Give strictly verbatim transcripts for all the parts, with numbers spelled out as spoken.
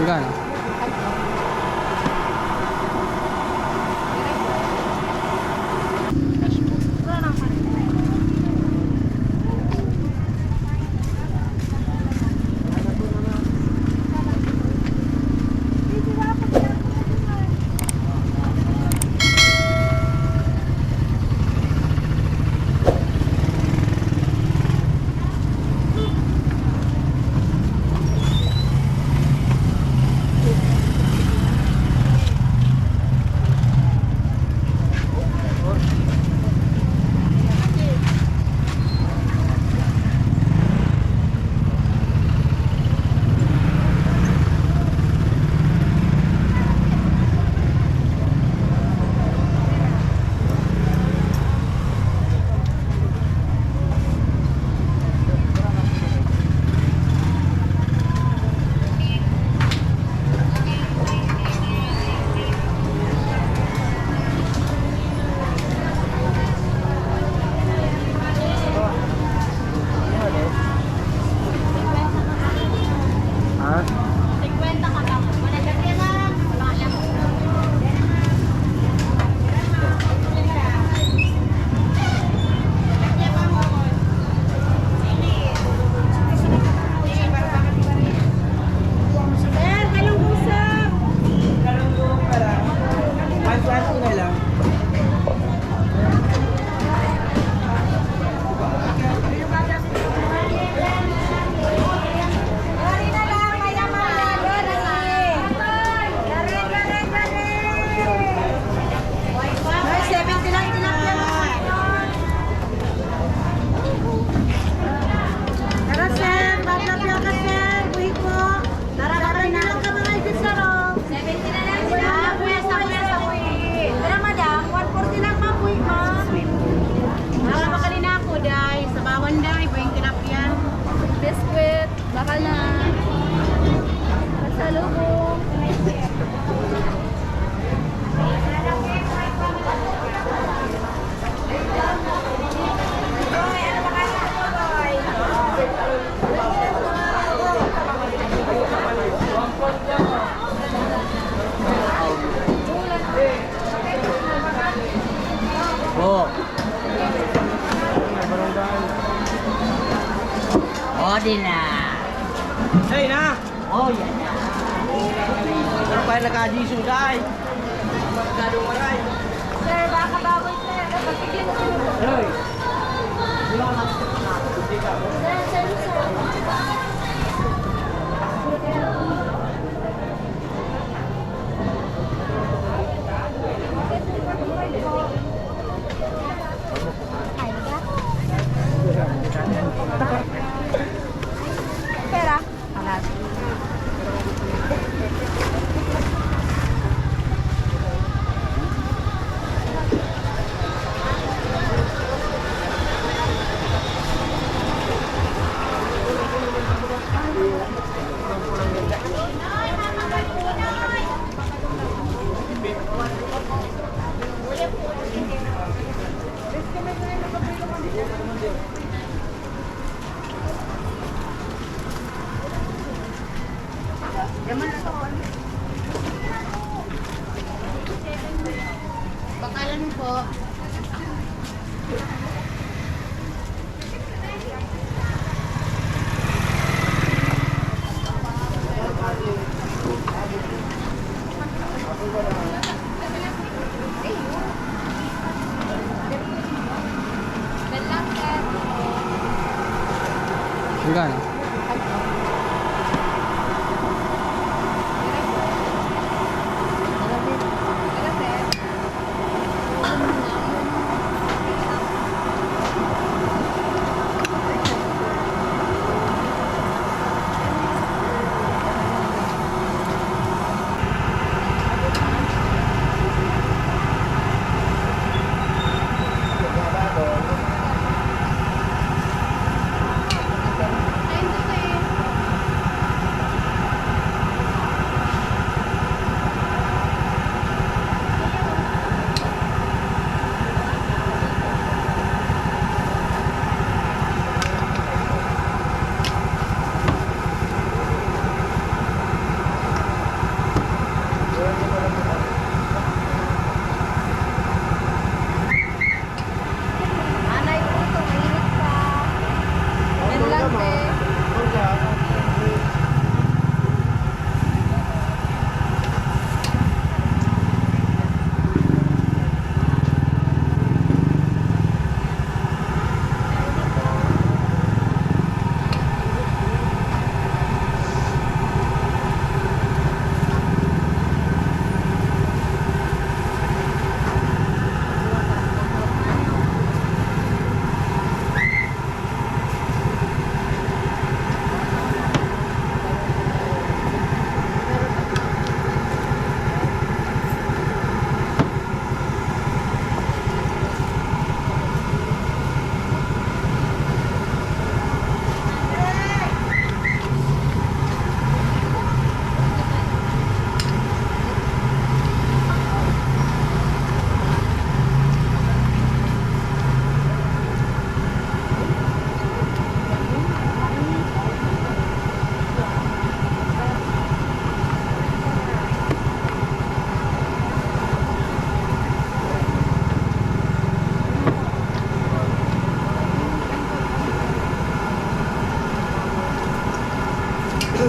Magkano? Ha? Ay, seventy lang tilapia mo. Tara, sir. Tilapia ka, sir. Buhi po. Tara, makalina ka mga idol, sir, oh. Seventy na lang sila. Ah, kuya, sa kuya, sa kuya. Tara, madam. One forty lang, ma'am. Buhi, ma'am. Tara, makalina ako, day. Sabawan, day. Buhing tilapia. Biscuit. Bakal na. Pasalubong. Oh. O, di na. Say na! Oh, yan na. Ano pa yung nagka-Jason, guys? Masyadong maray. Sir, baka baboy, sir. Pagbigyan mo sila. Hoy! Sir, sir, sir. Pera? Alas. Bakalan po. Magkano?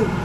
Dieciocho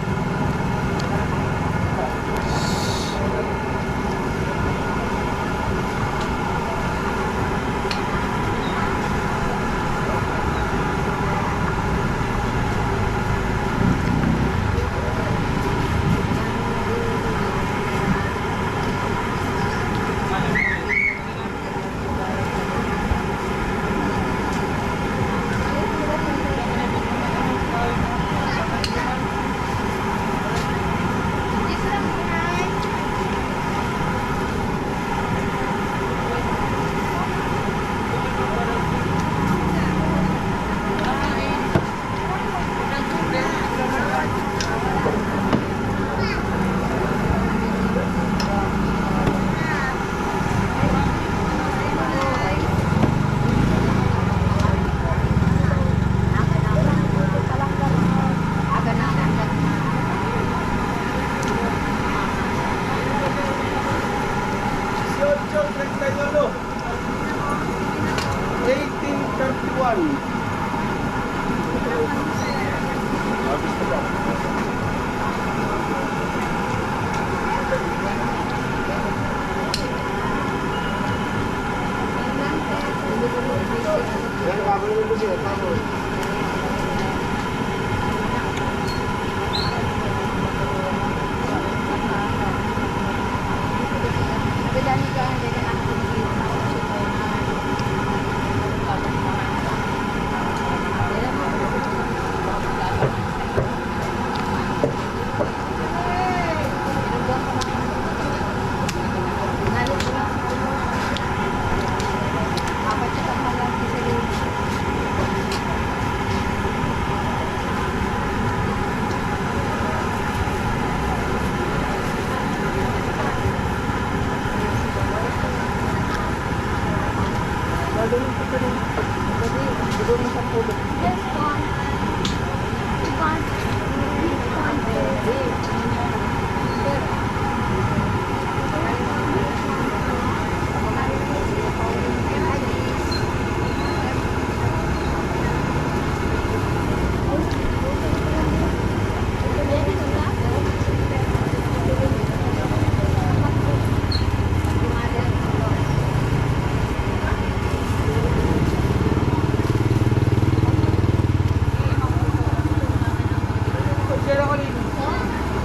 treinta y uno. Eighteen thirty-one.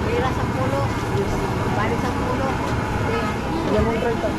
Pira sa pulo. Bali sa pulo. Ilang mong treinta?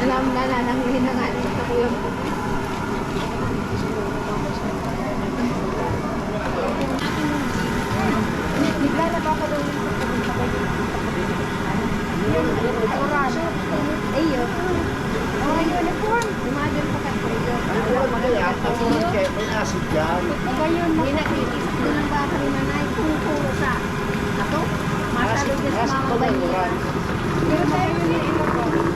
Alam na, nanangli na nga rin sa kuya mo. Naglalaba ka daw. Oras. Ayun. Oh, ayun, uniform. Dumadal pa ka. Ano ba yan? May acid yan. Ayun, hindi na, iisip ko lang ba kami, nanay, kung puro sa ato? Masyado. Acid, din sa acid mga ba yan? Bayan. Pero tayo,